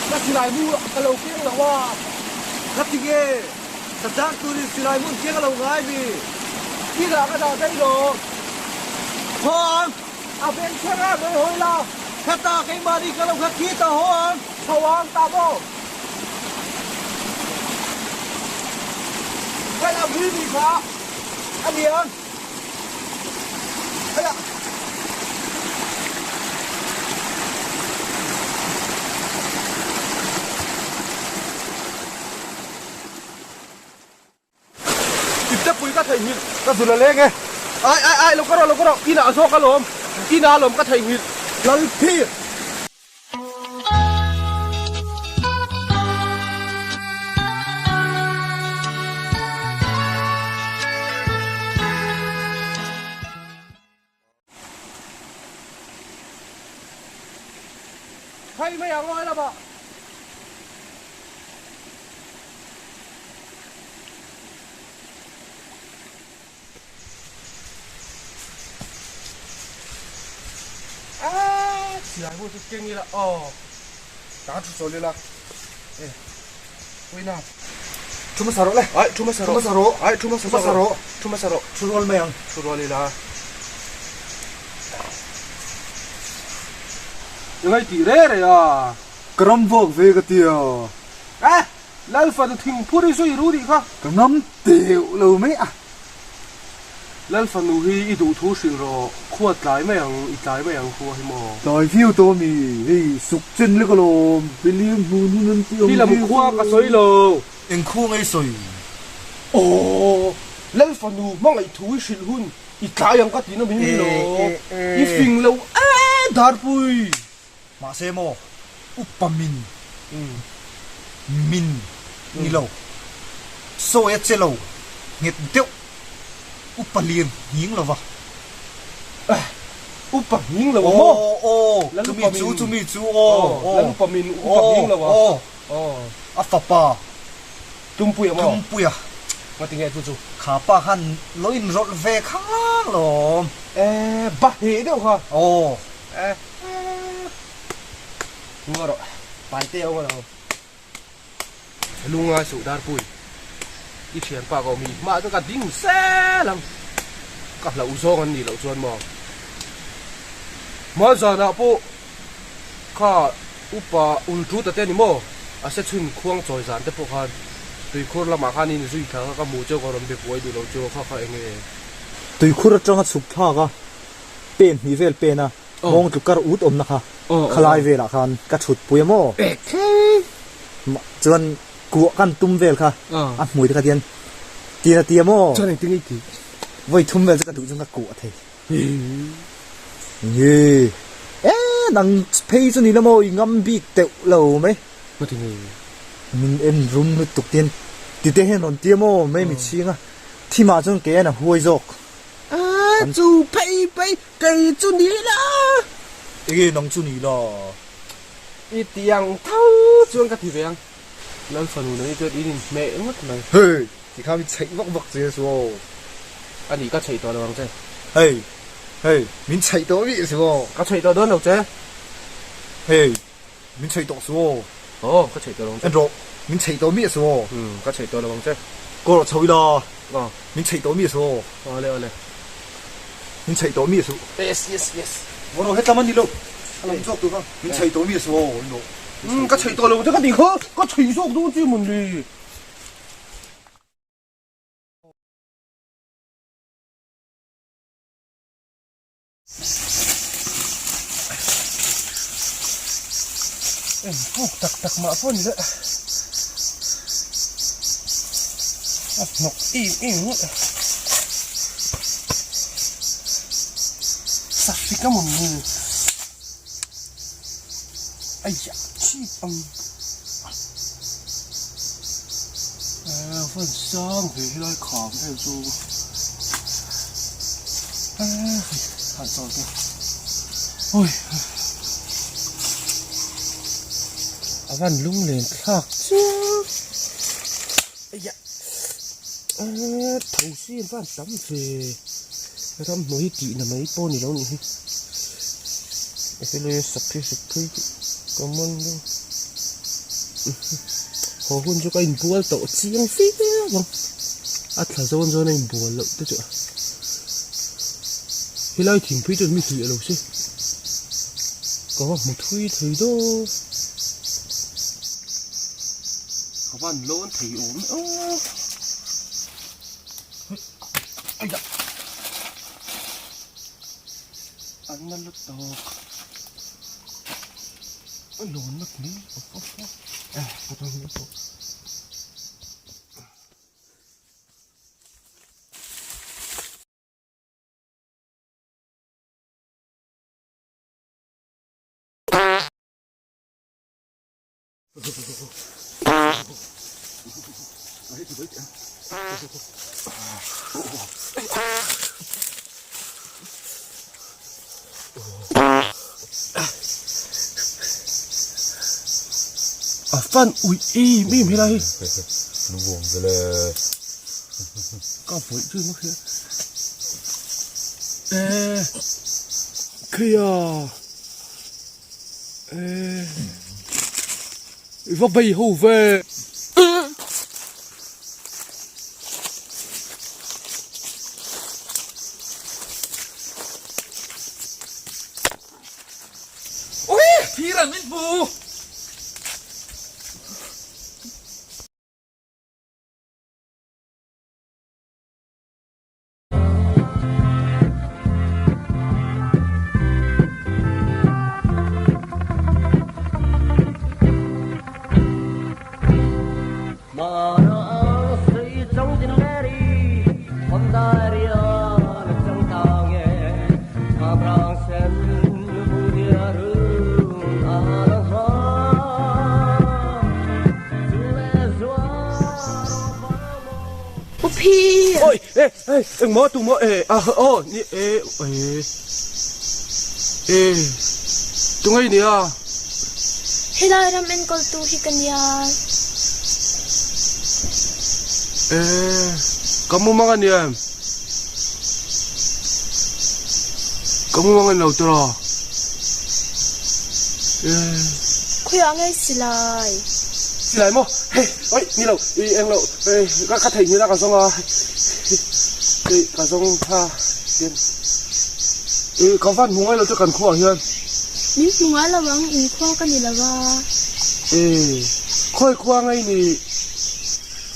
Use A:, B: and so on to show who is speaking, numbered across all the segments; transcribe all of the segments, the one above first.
A: Ka silai mu ka lo keng lo a. Ka ti nge? Ka chang turin silai mu keng a lo ngai mi? Inah ka dah daih lo. Haw ang! A veng thleng a mai hawi la. Khata keimahni ka lo kha khi ta haw ang. Chho ang ta maw? Hei a mui ni kha a niang. Hei a. Ipte pui ka theihnghilh ka zul a leng e. Ai ai ai lo ka rawh lo ka rawh inah zawk alawm inah alawm ka theihnghilh Lalphir. Hei mai ang aw lamah. Silai mu chu keng ila aw.
B: Tang thu chawl ila.
A: E. Puina.
B: Thu hmasa rawh le.
A: Ai thu hmasa rawh.
B: Thu hmasa rawh.
A: Ai thu hmasa
B: hmasa rawh.
A: Thu hmasa rawh.
B: Thu rual mai ang.
A: Thu rual ila. I ngai tih re re a.
B: Ka ram vawk ve ka ti a.
A: Eh!
C: Lalfanu thingphur i zui ru nih kha.
A: Ka ngam teuh lo mai a.
C: Lalfanu hi i duh thu hrilh rawh, khua tlai mai ang, i tlai mai ang khua hi maw?
A: Tlai viau tawh ami, hei suk chen lek alawm, William hmun hun an tih ang
C: Hi lam
A: viau
C: khua
A: chu.
C: ka sawi lo.
A: Eng khua nge i sawi?
C: Aw, Lalfanu hmangaih thu i hrilh hun i tlai ang ka tihna min ni lo, i fing lo e Darpui!
A: Mahse maw, upa min min ni lo, sawi a che lo nghet deuh, upa lir nghing lo va.
C: Upa nghing lo a maw?
A: Aw, aw, chumi chu, chumi chu, aw, aw.
C: Lal upa min upa nghing lo a.
A: Aw, a fapa.
C: Tumpuia maw?
A: Tumpuia.
C: Ngati nge chu chu?
A: Kha pa khan lo inrawlh ve khang lawm.
C: E, ba heh deuh kha.
A: Aw.
C: E. Ngaw rawh, paite a awm a lo. Lungngai suh Darpui, i thianpa ka awm hi hmah chuan ka ding sel ang. Ka hlauh zawng an nih loh chuan maw. Hma zanah pawh kha upa ul tu ta te ni maw, a se chhun khuang chawi zan te pawh khan tuikhur lamah khan in zui thla kha ka hmuh cheu ka rawn be buai duh lo chu kha kha eng nge.
A: Tuikhur atanga chhuk thlak a, pen hnih vel pen a. Mawng tluk kar ut awmna kha khalai velah khan ka thut pui a maw? Chuan kuah kan tum vel kha a hmui te kha tian tian a ti a maw? Vawi thum vel chu ka duh chuan ka kuah thei. Nge e nang phei chu ni la maw i ngam bik teuh lo mai. Min en rum lutuk tian ti te hian rawn ti a maw mai mi chhing a thimah chuan kei hian a huai zawk.
C: A chu phei phei kei chu ni la.
A: Enge nang chu ni la?
C: I ti ang tho chuan ka ti ve ang. Lal fanu nei chuan in inhmeh ngawt mai.
A: Hei, ti kha mi chheih vak vak che su aw.
C: A nih ka chheih tawh lo ang che.
A: Hei, hei, min chheih tawh mi su aw.
C: Ka chheih tawh dawn lo che.
A: Hei, min chheih tawh su aw.
C: Aw, ka chheih tawh lo ang che.
A: En rawh, min chheih tawh miah su aw.
C: Umm, ka chheih tawh lo ang che.
A: Kaw rawh chho ila.
C: Aw.
A: Min chheih tawh miah su aw.
C: Awle, awle.
A: Min chheih tawh miah su.
C: Yes, yes, yes.
A: Vaw rawh, hetlam a ni lo. A lam zawk tur kha. Min chheih tawh miah su aw, en rawh.
C: Umm, ka chheih tawh lo ang che ka tih kha. Ka chheih zawk dawn che mawnle. Eng puk tak tak mah pawh ni le a hnawk em em ngawt a sahrik a mawn ni aiah chhip ang eh van sang ve helai kham vel chu eh hei han chawl teh ui a van lung len thlak chiang aiah eh tho si an van tam ve ramhnuai hi tihna mai pawh a ni lo nih hi. Helai sakhi sakhi ka man dawn haw hun chu ka inbual tawh chiang viau ang a thla zawn zawn a inbual loh te chu helai thingpui chuan mi hliah lo se ka va hmu thui thei dawn ka van lawn thei awm e aw aiah. An na lutuk a lawn na mai eh ka tan hi pawh. A fan ui em em helai hi.
B: Nuam vele.
C: Ka vawih chu emaw hria. Eh khia. I va bei ho ve.
A: Ui! Phir an min hmu!
C: Oi e e engmaw tumaw e a aw ni e e e tunge i nia?
D: Helai ram enkawl tu hi ka nia.
C: E ka mumang a nia em? Ka mumang a ni lo tawh a. E.
D: Khawiah nge silai?
C: Silai maw? Hei oi ni lo i eng lo e ka ka theih hmel a ka zawng a hei ka zawng tha tin i ka van hmu ngai lo chu kan khuaah hian.
D: Min hmu ngai lo ang in khua ka ni lo a.
C: E khawi khua ngei ni?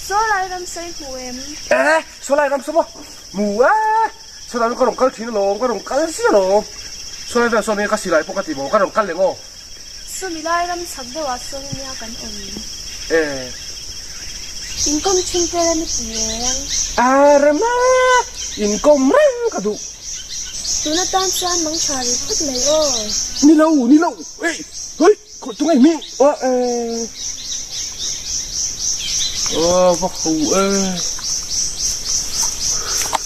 D: Sawlai ram sawi hmu em?
C: E sawlai ram saw maw? Hmu e sawlai ram ka rawn kal thin alawm ka rawn kal ziah alawm sawlai vel sawn ka silai pawh ka ti maw ka rawn kal leh maw?
D: Sawmi lai ram chhak deuhah sawn nia kan awm.
C: E.
D: Inkawm thin vel a ni ti eng?
C: A rem e, inkawm reng ka duh.
D: Tun atan chuan mang tha rih phawt mai aw.
C: Ni lo, ni lo, ei, hei, tunge hming, aw e. Aw va ho e.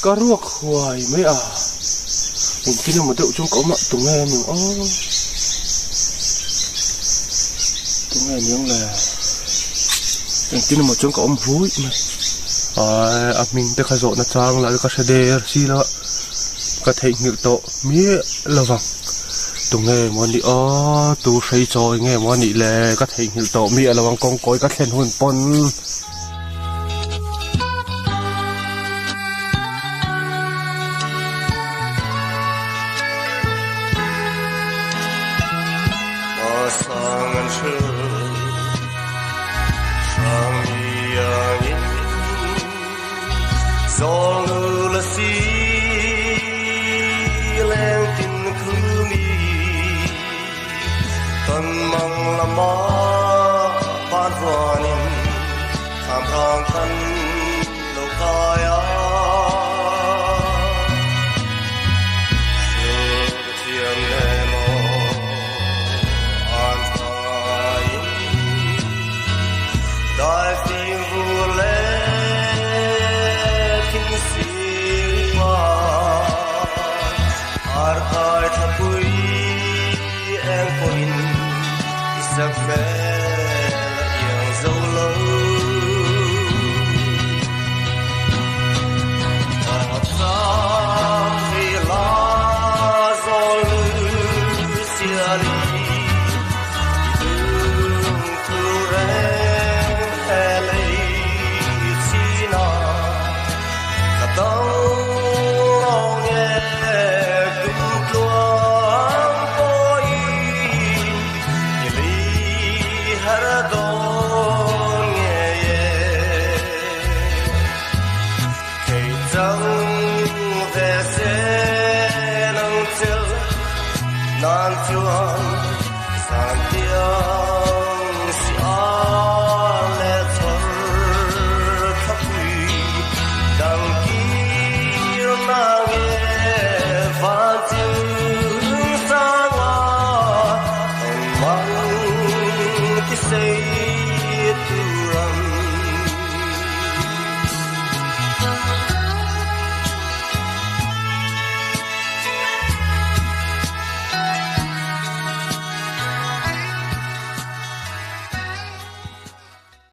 C: Ka ruak huai mai a. Engtin emaw deuh chuan ka awm a, tunge a ning aw. Tunge a niang le. Engtin emaw chuan ka awm vui mai. Ai a hming te kha zawhna chang lah ka hre der si lo a. Ka theihnghilh tawh miah lo vang. Tunge maw ni aw tu hrei chawi nge maw nih le ka theihnghilh tawh miah lo ang kawngkawi ka thlen hun pawn.